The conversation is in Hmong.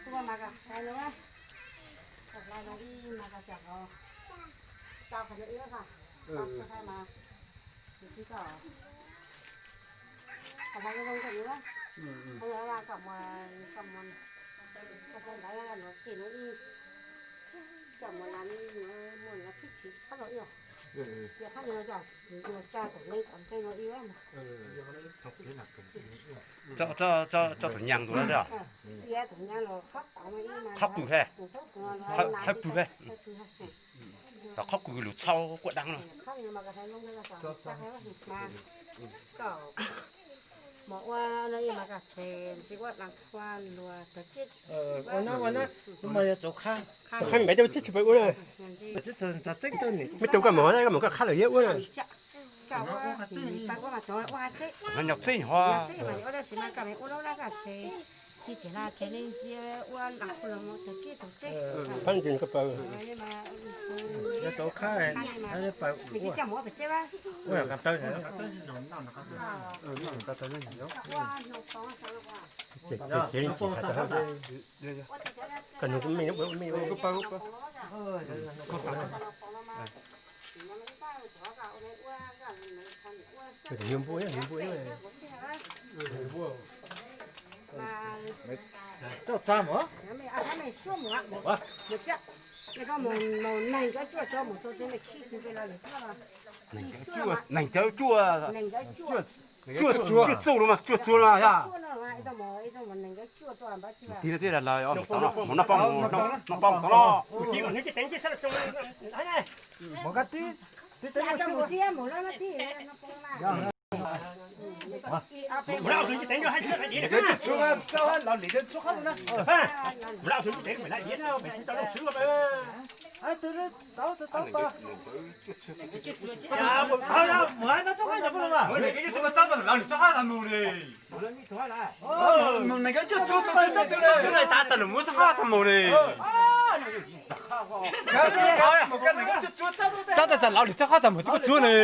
Tua mas ka hais no, ka hlais no ib mas ka tso qhov, tso qhov no ib ko, tso xub hais mas, nws tsis tau, ka hlais zoo zoo ntawm no, kom mus, kom mus, kom mus ntawd los ces no ib, kom mus las mus las thwb tsis qab los ib, xiav qab no los tso tus neeg kom nqe no ib mas. Tso tus nyas tus, xiav tus nyas los qhob qws he, hawb pwg he, los qhob qws lus txhau quaj dab no. Mos ua no ib mas ka txhe ntxi ua dab qhua luag tawg kib. Ua na ua na, hnub no yuav txaus qhab. Qhab npaum coj tib tug pais ua na. Peb tug koj mos, koj mos koj qhab lawm yog ua na. Nyob txij ho. Phab ntsis koj pais. Yuav txaus qhab, pais ua. Ua ka taw na. Ces ces ces li ces hais tau. Koj nug me me. Npua npua. Txaj txaj mas. Nees nkaum cuaj tso mus txog teb me khib tug pe los lwm xwb. Nees nkaum cuaj, cuaj txuj los mas cuaj txuj los yog. Tig no thiaj li lawm, mus noj pob, mus noj pob tod los. Mus kab tib, tib teb mus. Txhob tas laus lwm txhob qab tas mus li.